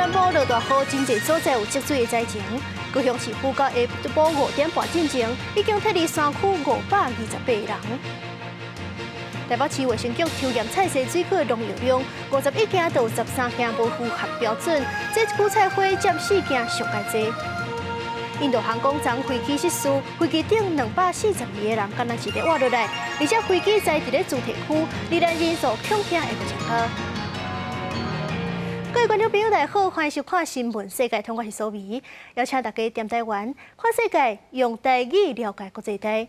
南部落大雨，真濟所在有積水的災情。高雄市府到下晡5點半進前，已經撤離山區528個人。台北市衛生局抽驗菜市水果的農藥量，51件就有13件無符合標準，這韭菜花佔四件上蓋濟。印度航空昨飛機失事，飛機頂242個人，敢若一个活落來，而且飛機載佇咧主體區，罹難人數恐驚會閣增加。各位觀眾朋友，大家好，歡迎收看《新聞世界通》，我是蘇眉，邀請大家踮台灣看世界，用台語了解國際大。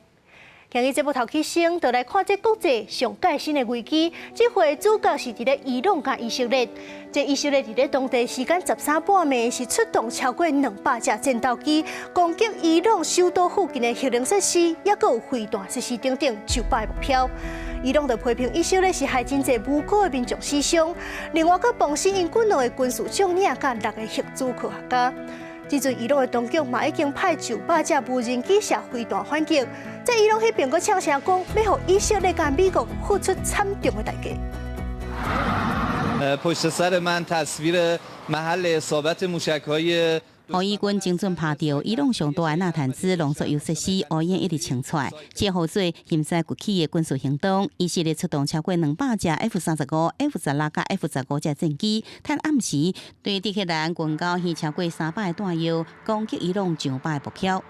今日節目頭起先，就來看這國際上蓋新的危機。這回主角是佇咧伊朗佮以色列。這以色列佇咧當地時間13半暝是出動超過200架戰鬥機，攻擊伊朗首都附近的核能設施，抑閣有飛彈設施等等上百個目標。伊朗就批評以色列是害真濟無辜的民眾死傷，另外閣磅死𪜶軍兩個軍事將領佮六個核子科學家。這陣伊朗的當局嘛已經派上百架無人機射飛彈反擊，在伊朗彼邊閣嗆聲講，欲予以色列佮美國付出慘重的代價。 پشت سر من تصویر محل اصابت موشک‌های 予以軍精準拍著伊朗上大的納坦茲濃縮鈾設施，烏煙一直衝出來，這號做嫌在崛起的軍事行動。以色列出動超過200架 F-35、F-16佮 F-15隻戰機，趁暗時對德黑蘭近郊獻超過300個彈藥，攻擊伊朗上百個目標。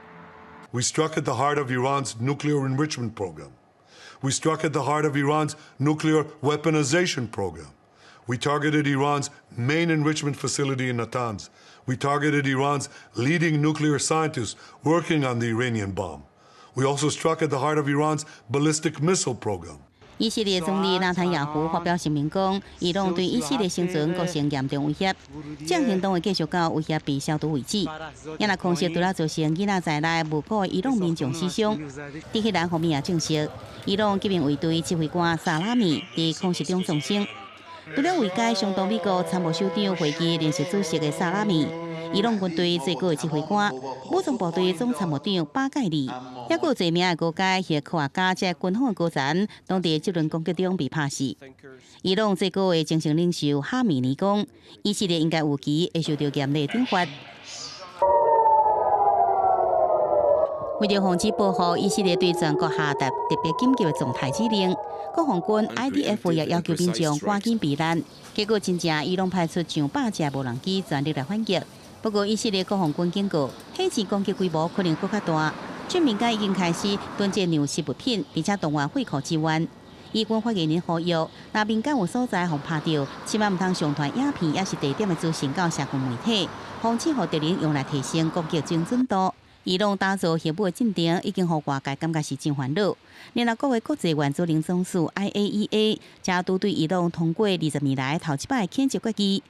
We struck at the heart of Iran's nuclear enrichment program. We struck at the heart of Iran's nuclear weaponization program. We targeted Iran's main enrichment facility in Natanz. We targeted Iran's leading nuclear scientists working on the Iranian bomb. We also struck at the heart of Iran's ballistic missile program. 以色列總理納坦雅胡發表聲明講，伊朗對以色列生存構成嚴重威脅，這項行動會繼續到威脅被消除為止。也若空襲除了造成囡仔在內無辜的伊朗民眾死傷，德黑蘭方面也證實，伊朗革命衛隊指揮官薩拉米佇空襲中喪生。除了位階相當美國參謀首長會議臨時主席的薩拉米，伊朗軍隊最高的指揮官、武裝部隊總參謀長巴蓋里，抑閣有濟名的高階核科學家，這軍方的高層，攏佇這輪攻擊中被拍死。伊朗最高的精神領袖哈米尼講，以色列應該預期會受到嚴厲懲罰。為著防止報復，以色列對全國下達特別緊急的狀態指令。國防軍 IDF 也要求民眾趕緊避難。結果真正伊朗派出上百架無人機全力來反擊。不過以色列國防軍警告，火箭攻擊規模可能閣較大。軍民間已經開始囤積糧食物品，並且動員血庫支援。以軍發言人呼籲，若民間有所在予拍著，千萬毋通上傳影片，抑是地點的資訊到社群媒體，防止予敵人用來提升攻擊精準度。伊朗打造核武的進程已經予外界感覺是真煩惱。聯合國的國際原子能總署 IAEA 才拄對伊朗通過20年來頭一擺譴責決議。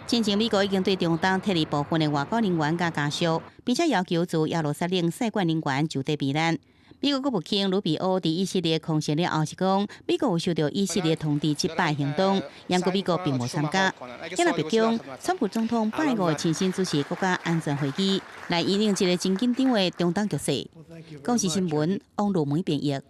進前美國已經對中東撤離部分的外交人員佮家屬，並且要求駐耶路撒冷使館人員就地避難。美國國務卿魯比歐佇以色列空襲了後是講，美國有受到以色列通知這擺行動，毋過美國並無參加。今日白宮，川普總統拜五會親身主持國家安全會議，來因應這个真緊張的中東局勢。公視新聞，王路梅編譯。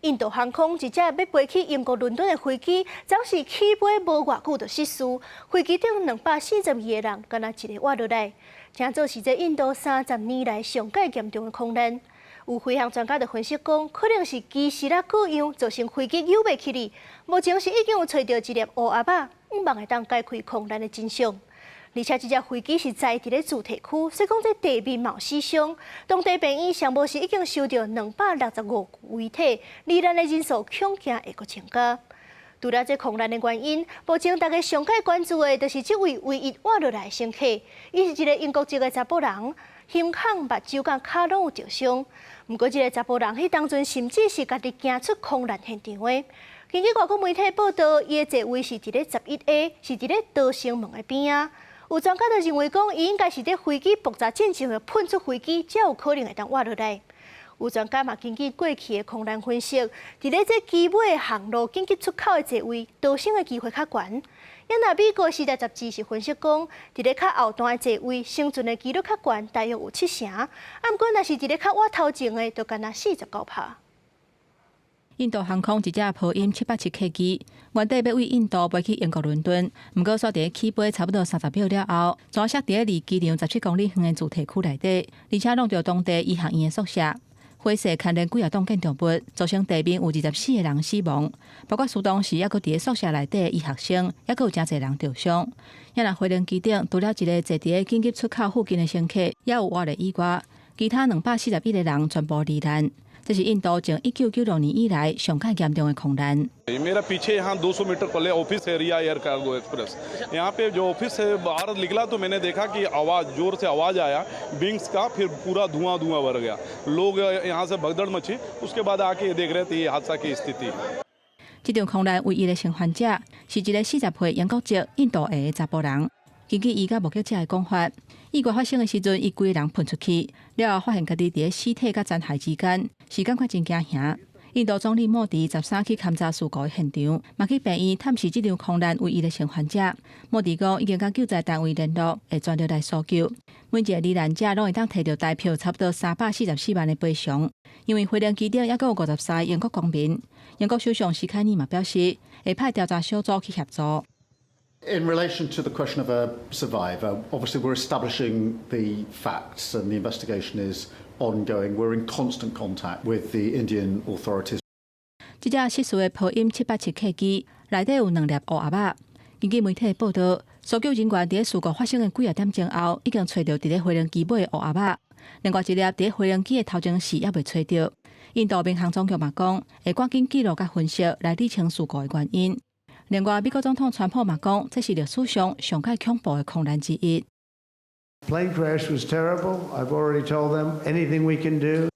印度航空一架欲飛去英國倫敦的飛機，昨時起飛無偌久就失事，飛機頂242個人，敢若一个活落來，聽做是這印度30年來上蓋嚴重的空難。有飛行專家就分析講，可能是機師啊過樣，造成飛機扭袂起來。目前是已經有揣著一粒烏盒仔，向望會當解開空難的真相。而且這架飛機是載佇咧住宅區，所以講這地面嘛有死傷。當地病院上無是已經收著265具遺體，罹難的人數恐驚會閣增加。除了這空難的原因，目前大家上蓋關注的，就是這位唯一活落來的乘客，伊是一个英國籍的查埔人，胸口、目睭佮跤攏有著傷。毋過，這个查埔人彼當陣甚至是家己行出空難現場的。根據外國媒體報道，伊的座位是佇咧11A，是佇咧逃生門的邊仔。有專家就認為講，伊應該是佇飛機爆炸進前就噴出飛機，才有可能會當活落來。有專家嘛根據過去的空難分析，佇咧這機尾航路緊急出口的座位，逃生的機會較懸。也若美國時代雜誌是分析講，佇咧較後段的座位生存的幾率較懸，大約有七成。啊，毋過若是佇咧較倚頭前的，就干焦49趴。印度航空一架波音787客機，原底欲對印度飛去英國倫敦，毋過煞佇咧起飛差不多30秒了後，跩摔佇咧離機場17公里遠的住宅區內底，而且挵著當地醫學院的宿舍。火勢牽連幾仔棟建築物，造成地面有24個人死亡，包括事當時猶閣佇咧宿舍內底的醫學生，猶閣有誠濟人著傷。猶若飛行機頂除了一个坐佇咧緊急出口附近的乘客，猶有活的以外，其他241個人全部罹難。這是印度自1996年以來上蓋嚴重的空難。 मेरा पीछे यहाँ 200 मीटर पहले office area air cargo express, यहाँ पे जो ऑफिस से बाहर निकला तो मैंने देखा कि आवाज़, जोर से आवाज़ आया विंग्स का, फिर पूरा धुआं धुआं भर गया। लोग यहाँ से भगदड़ मची। उसके बाद आके ये देख रहे थे, ये हादसा की स्थिति। 這場空難唯一的生還者是一个40歲英國籍印度裔的查埔人。根據伊佮目擊者的講法，意外發生的時陣，伊規个人噴出去，了後發現家己佇咧屍體佮殘骸之間，是感覺真驚嚇。印度總理莫迪13去勘查事故的現場，嘛去病院探視這場空難唯一的生還者。莫迪講已經佮救災單位聯絡，會全力來搜救。每一个罹難者攏會當提著台票差不多344萬的賠償。因為飛行機頂猶閣有53個英國公民。英國首相施凱爾嘛表示，會派調查小組去協助。 In relation to the question of a survivor, obviously we're establishing the facts and the investigation is ongoing. We're in constant contact with the Indian authorities. 這架失事的波音七八七客機內底有兩粒烏盒仔。根據媒體報道，搜救人員佇事故發生的幾仔點鐘後，已經揣著佇咧飛行機尾的烏盒仔。另外一粒佇咧飛行機的頭前時猶未揣著。印度民航總局嘛講，會趕緊記錄佮分析來理清事故的原因。另外，美國總統川普嘛講，這是歷史上上蓋恐怖的空難之一。 Plane crash was terrible. I've already told them anything we can do.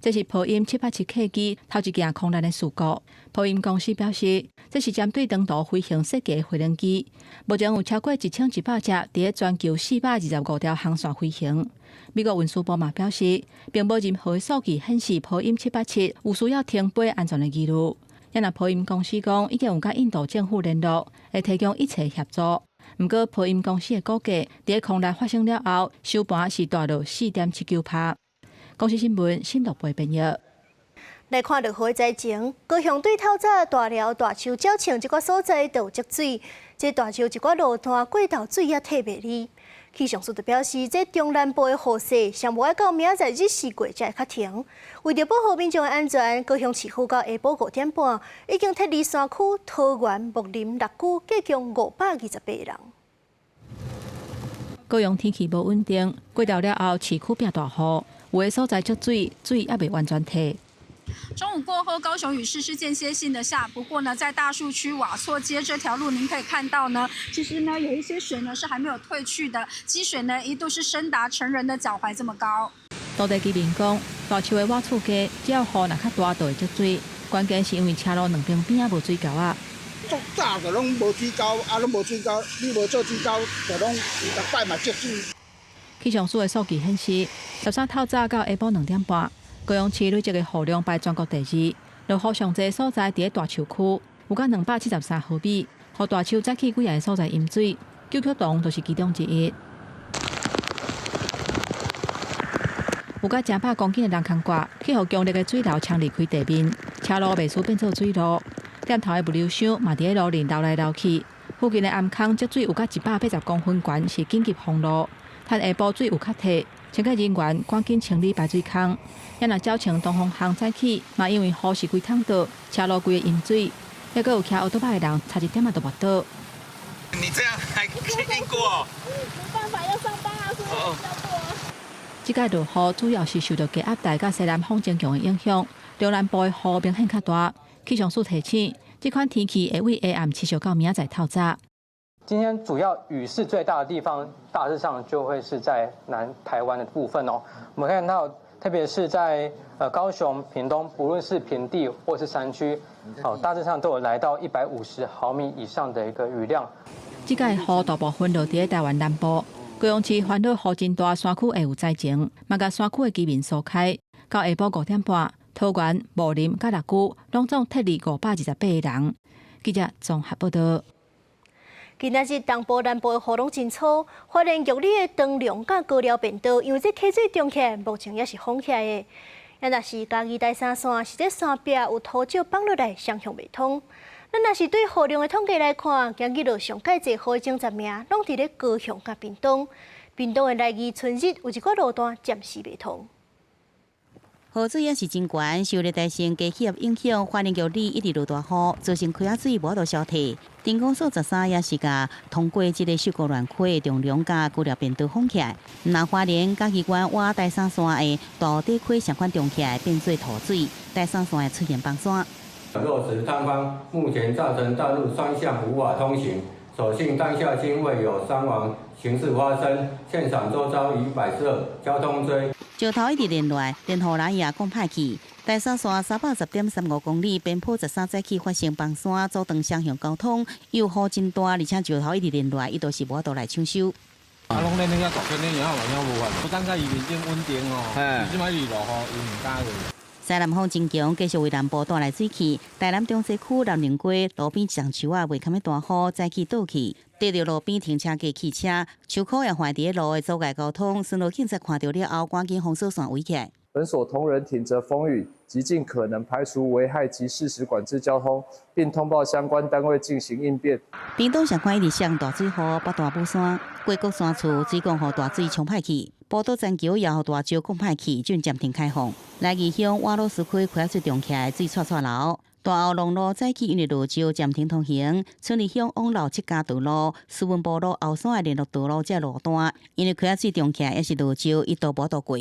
這是波音七八七客機頭一件空難的事故。波音公司表示，這是針對長途飛行設計的飛行機，目前有超過1100隻佇咧全球425條航線飛行。美國運輸部嘛表示，並無任何數據顯示波音七八七有需要停飛安全的疑慮。猶若波音公司講，已經有佮印度政府聯絡，會提供一切協助。毋過，波音公司的股價佇空難發生了後，收盤是大落4.79趴。公視新聞新樂貝編譯。來看落雨災情，高雄對透早大寮、大樹、鳥棲這個所在都有積水，這大樹一寡路段過頭水也退袂離。氣象署就表示，這中南部的雨勢上無愛到明仔載日時過才會較停。為著保護民眾的安全，高雄市府到下晡5點半已經撤離山區、桃園、木林六區，計共528人。高雄天氣無穩定，過晝了後市區變大雨，有的所在積水，水猶未完全退。中午過後，高雄雨勢是間歇性的下，不過呢，在大樹區瓦厝街這條路，您可以看到呢，其實呢，有一些水呢是還沒有退去的，積水呢一度是深達成人的腳踝這麼高。當地居民講，大樹的瓦厝街，只要雨若較大，就會積水，關鍵是因為車路兩邊邊仔無水溝仔。足早就攏無水溝，啊，攏無水溝，你無做水溝，就攏逐擺嘛積水。氣象署的數據顯示，13透早到下晡2點半，高雄市累積的雨量排全國第二，落雨上濟所在佇咧大樹區，有到273毫米，予大樹早起幾个所在淹水，九曲洞就是其中之一。有甲100公斤的人空掛，去予強烈的水流沖離開地面，車路袂輸變做水路，店頭的物流箱嘛佇咧路面流來流去，附近的頷坑積水有甲180公分懸，是緊急封路。趁下晡水有較退，清潔人員趕緊清理排水溝。猶若鳥棲東方巷早起，嘛因為雨是規桶倒，車路規个淹水，猶閣有騎歐多擺的人差一點仔就跋倒。你這樣還經過？沒辦法，要上班啊，所以要過。這擺落雨主要是受著低壓帶佮西南風增強的影響，中南部的雨明顯較大。氣象署提醒，這款天氣會為下暗持續到明仔載透早。今天主要雨勢最大的地方，大致上就會是在南台灣的部分哦。我們看到，特別是在高雄、屏東，不論是平地或是山區，哦，大致上都有來到150毫米以上的一個雨量。這擺雨大部分落佇台灣南部，高雄市煩惱雨真大，山區會有災情，嘛共山區的居民疏開。到下晡5點半，桃園、木林佮六龜攏總撤離528個人。記者綜合報道。今仔日東部、南部的雨攏真粗，花蓮玉里的長龍佮高寮便道，因為這溪水漲起來，目前也是封起來的。若是嘉義台三線，是這山壁有土石崩落來，雙向袂通。咱若是對雨量的統計來看，今日落上蓋濟雨的前10名，攏佇咧高雄佮屏東。屏東的來義春日有一個路段暫時袂通。雨水也是真懸，受熱帶性低氣壓影響，花蓮玉里一直落大雨，造成溪仔水無法度消退。鎮公所13也是共通過這个秀姑巒溪中梁佮舊寮便道封起來。那花蓮嘉義縣倚台三線的大湖底溪相款漲起來，變做土水，台三線會出現崩山。落石塌方，目前造成道路雙向無法通行。所幸當下均未有傷亡情事發生，現場周遭已擺設交通錐。石頭一直連落，連護欄也講歹去。台三線310.35公里，邊坡13早起發生崩山，阻斷雙向交通，又雨真大，而且石頭一直連落，伊都是無法度來搶修。啊，攏咧那個大天咧，然後好像無法，我感覺伊已經穩定哦，這擺一落雨，伊毋敢去。西南風真強，繼續為南部帶來水汽。台南中西區南寧街路邊一叢樹仔袂堪大雨，早起倒去，綴著路邊停車格汽車，樹箍也橫佇咧路的阻礙交通。巡邏警察看著了後，趕緊封鎖線圍起來。本所同仁挺著風雨，極盡可能排除危害及適時管制交通，並通報相關單位進行應變。屏東上款一直下大水雨，北大武山、過國山厝水管予大水沖歹去，寶島棧橋也予大石摃歹去，準暫停開放。來義鄉瓦魯斯溪溪仔水漲起來，水掣掣流。大后龍路早起因為落石暫停通行，春里鄉往老七家道路、斯文埔路後山的聯絡道路這路段，因為溪仔水漲起來，也是落石，一度無度過。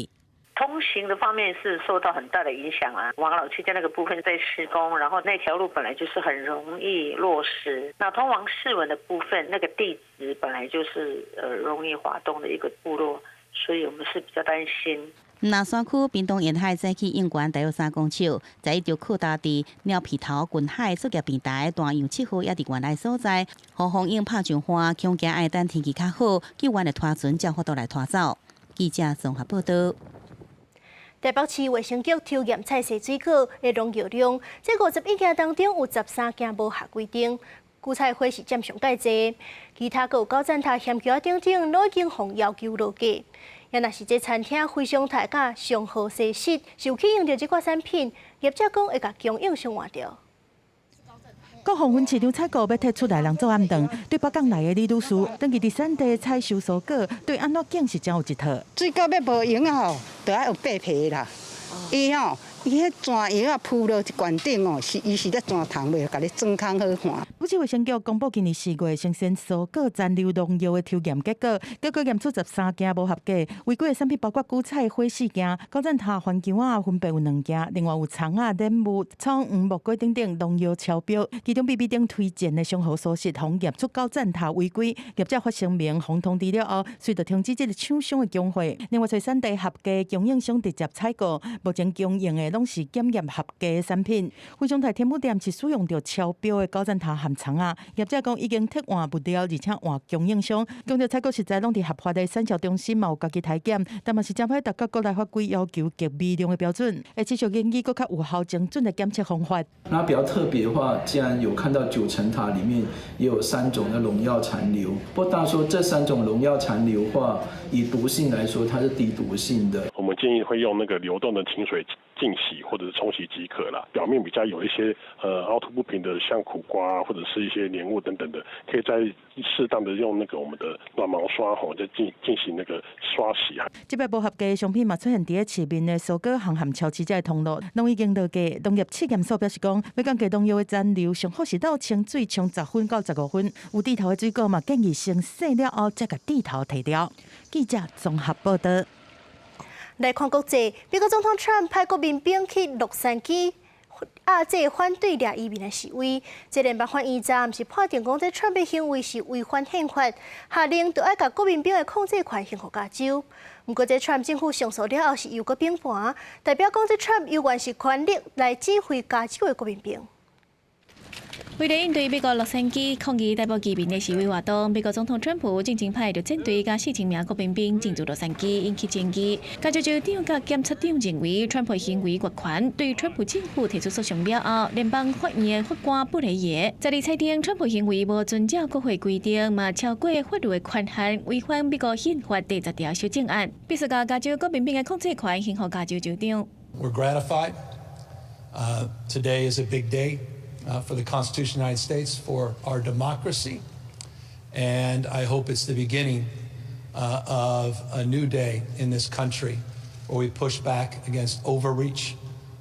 通行的方面是受到很大的影響啊！往老七家那個部分在施工，然後那條路本來就是很容易落石。那通往士文的部分，那個地質本來就是容易滑動的一個部落，所以我們是比較擔心。南山區屏東沿海早起應懸大約3公尺，在一條擴大佇鳥皮頭近海作業平台大洋7號也佇原來所在，予風湧拍上岸，恐驚愛等天氣較好，救援的拖船才法度來拖走。記者綜合報道。台北市衛生局抽驗菜市水果的農藥量，這51件當中有13件無合規定，韭菜花是佔上蓋濟，其他閣有九層塔、鹹蕎仔等等，攏已經予要求落架。也若是這餐廳非常態佮上好西食，是有去用著這款產品，業者講會共供應商換掉。國防分市場採購欲撤出來人做暗頓，對北港來的李女士，轉去佇產地採收蔬果，對按怎揀是真有一套。水果欲無營養吼，就愛有白皮啦。伊吼，伊彼磚葉仔鋪落一罐頂哦，是伊是咧磚蟲袂共你裝空好看。北市衛生局公布今年4月新鮮蔬果殘留農藥的抽驗結果，結果驗出13件無合格，違規的產品包括韭菜花四件，九層塔番薑仔分別有2件，另外有蔥仔、蓮霧、草黃、木瓜等等農藥超標。其中 B B 頂推薦的上好蔬食，予驗出九層塔違規，業者發聲明，予通知了後，隨著停止這个廠商的供貨。另外，揣產地合格供應商直接採購，目前供應的攏是檢驗合格的產品。非常泰天母店是使用著超標的九層塔和蔥仔，業者講已經撤換物料，而且換供應商，強調採購食材攏佇合法的產銷中心嘛有家己篩檢，但嘛是真歹達到國內法規要求極微量的標準，會持續研究閣較有效精準的檢測方法。那比較特別的話，既然有看到九層塔裡面也有三種的農藥殘留，不過大家說這三種農藥殘留話，以毒性來說，它是低毒性的。我們建議會用那個流動的清水淨洗或者是沖洗即可了。表面比較有一些凹凸不平的，像苦瓜或者是一些黏物等等的，可以再適當的用那個我們的軟毛刷吼，再進行那個刷洗啊。這擺無合格的商品嘛出現佇咧市面的蔬果行和超市這个通路，攏已經落架。農業試驗所表示講，欲降低農藥的殘留，上好是鬥清水沖10分到15分。有蒂頭的水果嘛，建議先洗了後再共蒂頭提掉。記者綜合報道。來看國際，美國總統川普派國民兵去洛杉磯壓制反對掠移民的示威。這聯邦法院昨毋是判定講，這川普行為是違反憲法，下令著愛共國民兵的控制權還予加州。毋過，這川普政府上訴了後是又閣變盤，代表講這川普猶原是權力來指揮加州的國民兵。為了應對美國洛杉磯抗議逮捕移民的示威活動，美國總統川普進前派陸戰隊佮4000名國民兵進駐洛杉磯，引起爭議。加州州長佮檢察長認為川普行為越權，對川普政府提出訴訟了後，聯邦法院法官布雷耶在裁定川普行為無遵照國會規定，嘛超過法律的權限，違反美國憲法第10條修正案，必須共加州國民兵的控制權還予加州州長。We're gratified. Today is a big day for the Constitution of the United States, for our democracy, and I hope it's the beginning of a new day in this country where we push back against overreach,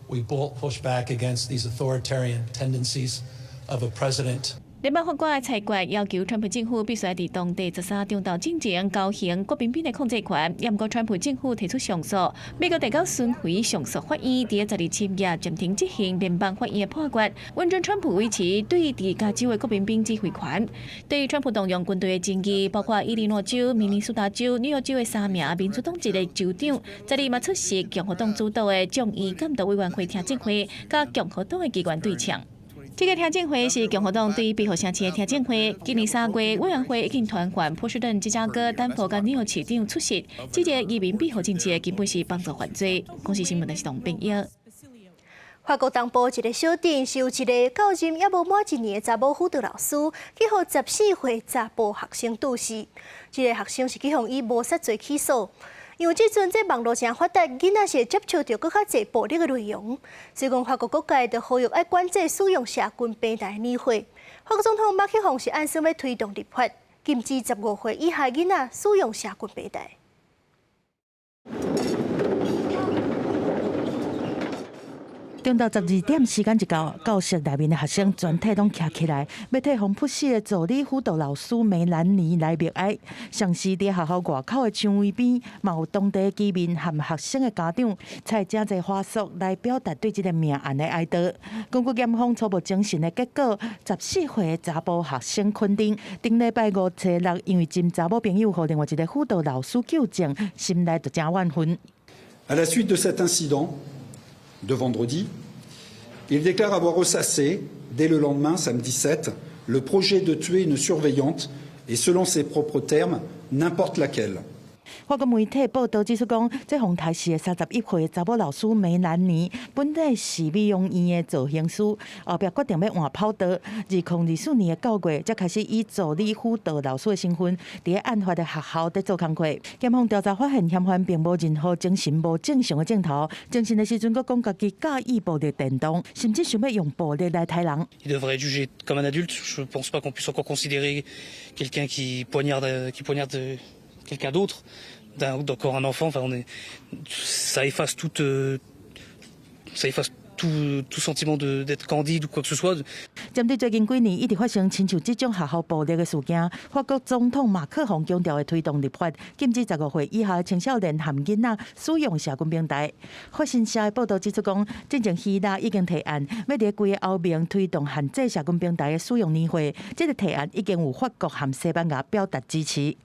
we push back against these authoritarian tendencies of a president. 聯邦法官的裁決要求川普政府必須佇當地13中晝進前交還國賓兵的控制權，也毋過川普政府提出上訴，美國提交巡迴上訴法院佇12深夜暫停執行聯邦法院的判決，允准川普維持對佇加州的國賓兵指揮權。對於川普動用軍隊的爭議，包括伊利諾州、明尼蘇達州、紐約州的三名民主黨籍的州長，12嘛出席共和黨主導的眾議監督委員會聽證會，佮共和黨的議員對嗆。這個聽證會是共和黨對庇護城市的聽證會。今年3月，委員會已經傳喚波士頓、芝加哥、丹佛佮紐約市長出席。這個移民庇護政策根本是幫助犯罪。公視新聞的是董編譯。法國東部一個小鎮是有一個到任猶無滿一年的查某輔導老師，去予14歲查埔學生毒死。這個學生是去予以謀殺罪起訴。因為這陣這網路誠發達，囡仔是會接觸著閣較濟暴力的內容，所以講法國各界就呼籲愛管制使用社群平台的年歲。法國總統馬克宏是按算欲推動立法，禁止15歲以下囡仔使用社群平台。中晝12點時間一到，教室內面的學生全體攏徛起來，欲替予撲死的助理輔導老師梅蘭妮來默哀。同時佇學校外口的薔薇邊，嘛有當地居民和學生的家長，採誠濟花束來表達對這个命案的哀悼。根據檢方初步偵訊的結果，14歲的查埔學生肯定，頂禮拜五初六，因為真查某朋友予另外一个輔導老師糾正，心內就誠怨恨。 À la suite de cet incident de vendredi, il déclare avoir ressassé, dès le lendemain, samedi 7, le projet de tuer une surveillante et, selon ses propres termes, n'importe laquelle. 法國媒體報導指出講，這予刣死的31歲的查某老師梅蘭妮，本來是美容院的造型師，後壁決定欲換跑道。2024年的9月，才開始以助理輔導老師的身份，佇案發的學校佇做工課。檢方調查發現，嫌犯並無任何精神無正常的症頭，偵訊的時陣閣講家己佮意暴力電動，甚至想欲用暴力來刣人。 Il devrait être jugé comme un adulte. Je pense pas qu'on puisse encore considérer quelqu'un qui poignarde quelqu'un d'autre, d'encore un enfant. Enfin, ça efface tout sentiment d'être candide ou quoi que ce soit. 針對最近幾年一直發生親像這種學校暴力的事件，法國總統馬克宏強調會推動立法，禁止15歲以下的青少年和囡仔使用社群平台。法新社的報導指出講，進前希臘已經提案，欲佇規个歐盟推動限制社群平台的使用年歲。這个提案已經有法國和西班牙表達支持。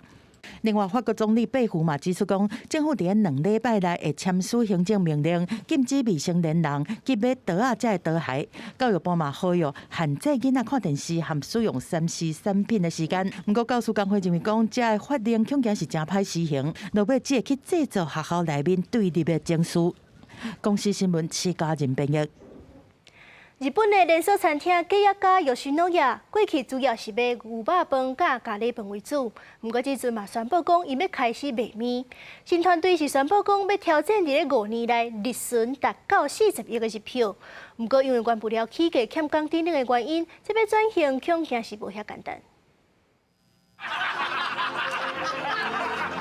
另外，法國總理貝胡嘛指出講，政府佇2禮拜內會簽署行政命令，禁止未成年人購買刀仔這个刀械。教育部嘛呼籲限制囡仔看電視和使用3C 產品的時間。毋過教師工會認為講，這个法令恐驚是誠歹施行，落尾只會去製造學校內面對立的情緒。公視新聞施嘉仁編譯。日本的連鎖餐廳吉野家吉野家，過去主要是賣牛肉飯佮咖喱飯為主，毋過這陣嘛宣布講，𪜶欲開始賣麵。新團隊是宣布講，欲挑戰佇咧5年內日損達到40億的目標。毋過因為原物料起價欠工等等的原因，這欲轉型恐驚是無遐簡單。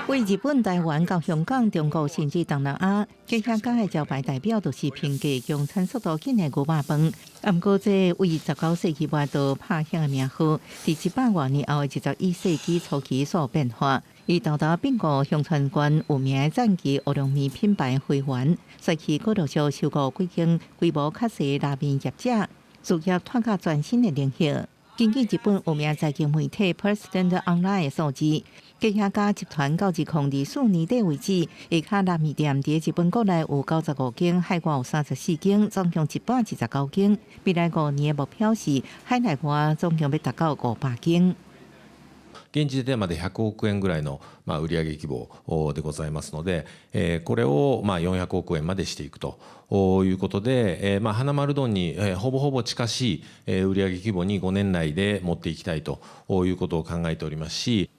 為日本、台灣到香港、中國甚至東南亞，吉野家的招牌代表就是評價供餐速度緊的牛肉飯。毋過，這為19世紀末就拍響的名號，佇100外年後的21世紀初期所變化。伊沓沓併購香川縣有名的讚岐烏龍麵品牌輝丸，隨去閣陸續收購幾間規模較細拉麵業者，事業拓到全新的領域。根據日本有名財經媒體 President Online 的數字，吉野家集團到2024年底為止，下跤拉麵店佇日本國內有95間，海外有34間，總共129間。未來5年的目標是海內外總共欲達到500間。現時点まで100億円ぐらいのまあ売上規模でございますので、これをまあ400億円までしていくということで、まあはなまる丼にほぼほぼ近しい売上規模に5年内で持っていきたいということを考えておりますし。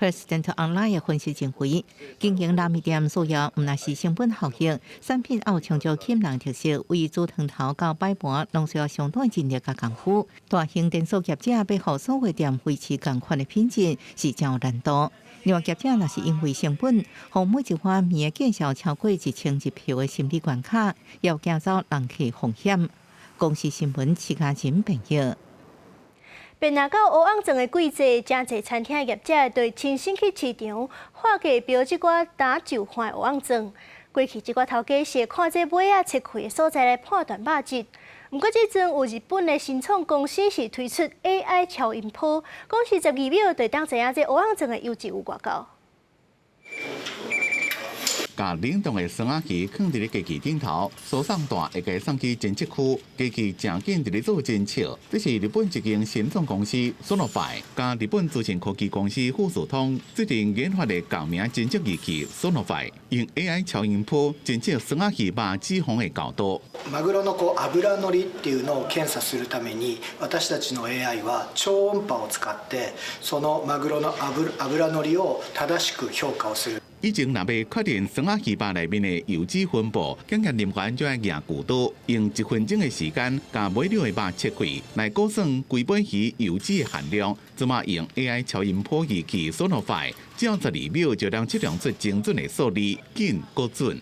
President Online 的分析認為，經營拉麵店需要毋但是成本效益，產品愛有充足吸引人特色，為煮湯頭到擺盤，攏需要相當的人力佮功夫。大型連鎖業者欲予所有店維持仝款的品質是誠有難度。另外，業者若是因為成本，予每一碗麵的價數超過1000日票的心理關卡，也有驚走人客風險。公視新聞徐嘉仁編譯。變若到烏甕狀的季節，誠濟餐廳業者就會親身去市場劃價標這寡焦就番的烏甕狀。過去這寡頭家是會看這尾仔切開的所在來判斷肉質。毋過這陣有日本的新創公司是推出 AI 超音波，講是12秒就會當知影這烏甕狀的油脂有偌夠。共冷凍的酸仔魚囥佇咧機器頂頭，輸送帶會共送去偵測區，機器誠緊佇咧做偵測。這是日本一間新創公司 Sonofy，佮日本資訊科技公司富士通最近研發的共名偵測儀器 Sonofy，用 AI 超音波偵測酸仔魚肉脂肪的厚度。マグロのこう脂乗りっていうのを検査するために、私たちの AI は超音波を使ってそのマグロの脂乗りを正しく評価をする。以前若欲確認酸仔魚肉內面的油脂分布，檢驗人員就愛舉鋸刀，用一分鐘的時間，共尾料的肉切開，來估算規尾魚油脂的含量。這馬用 AI 超音波儀器 Sonofy，只要12秒就能測量出精準的數字，緊閣準。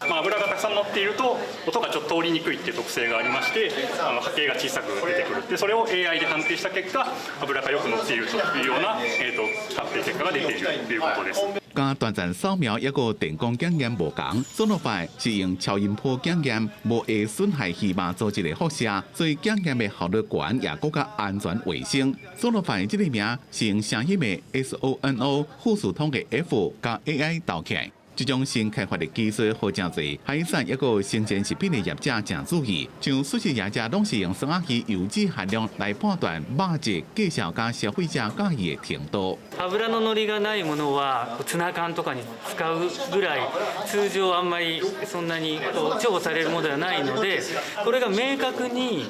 まあ脂がたくさん乗っていると音がちょっと通りにくいっていう特性がありまして、波形が小さく出てくる。でそれを AI で判定した結果、脂がよく乗っているというような判定結果が出ているということです。佮斷層掃描抑閣電光檢驗無仝，Sonofy 是用超音波檢驗，無會損害魚肉組織的輻射，所以檢驗的效率懸，也閣較安全衛生。Sonofy 這个名是用聲音的 SONO 富士通的 F 佮 AI 鬥起來。這種新開發的技術，予誠濟海產抑閣生鮮食品的業者誠注意，像壽司業者攏是用酸仔魚油脂含量來判斷肉質、價數佮消費者佮意的程度。脂の乗りがないものはツナ缶とかに使うぐらい、通常あんまりそんなに重宝されるものではないので、これが明確に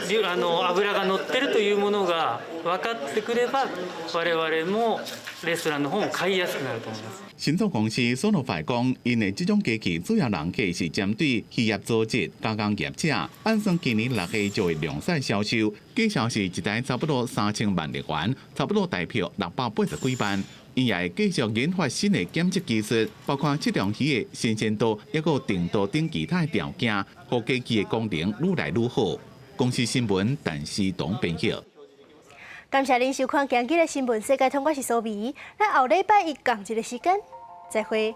脂が乗ってるというものが分かってくれば、我々もレストランの方も買いやすくなると思います。新創公司 Sonofy 講，𪜶的這種機器主要人客是針對漁業組織、加工業者，按算今年6月就會量產銷售，價數是一台差不多3000萬日元，差不多台票680幾萬。𪜶也會繼續研發新的檢測技術，包括測量魚的新鮮度，抑閣程度等其他條件，予機器的功能愈來愈好。公視新聞陳思東編譯。感謝您收看今日的新聞世界通，我是蘇美。咱後禮拜一仝一个時間，再會。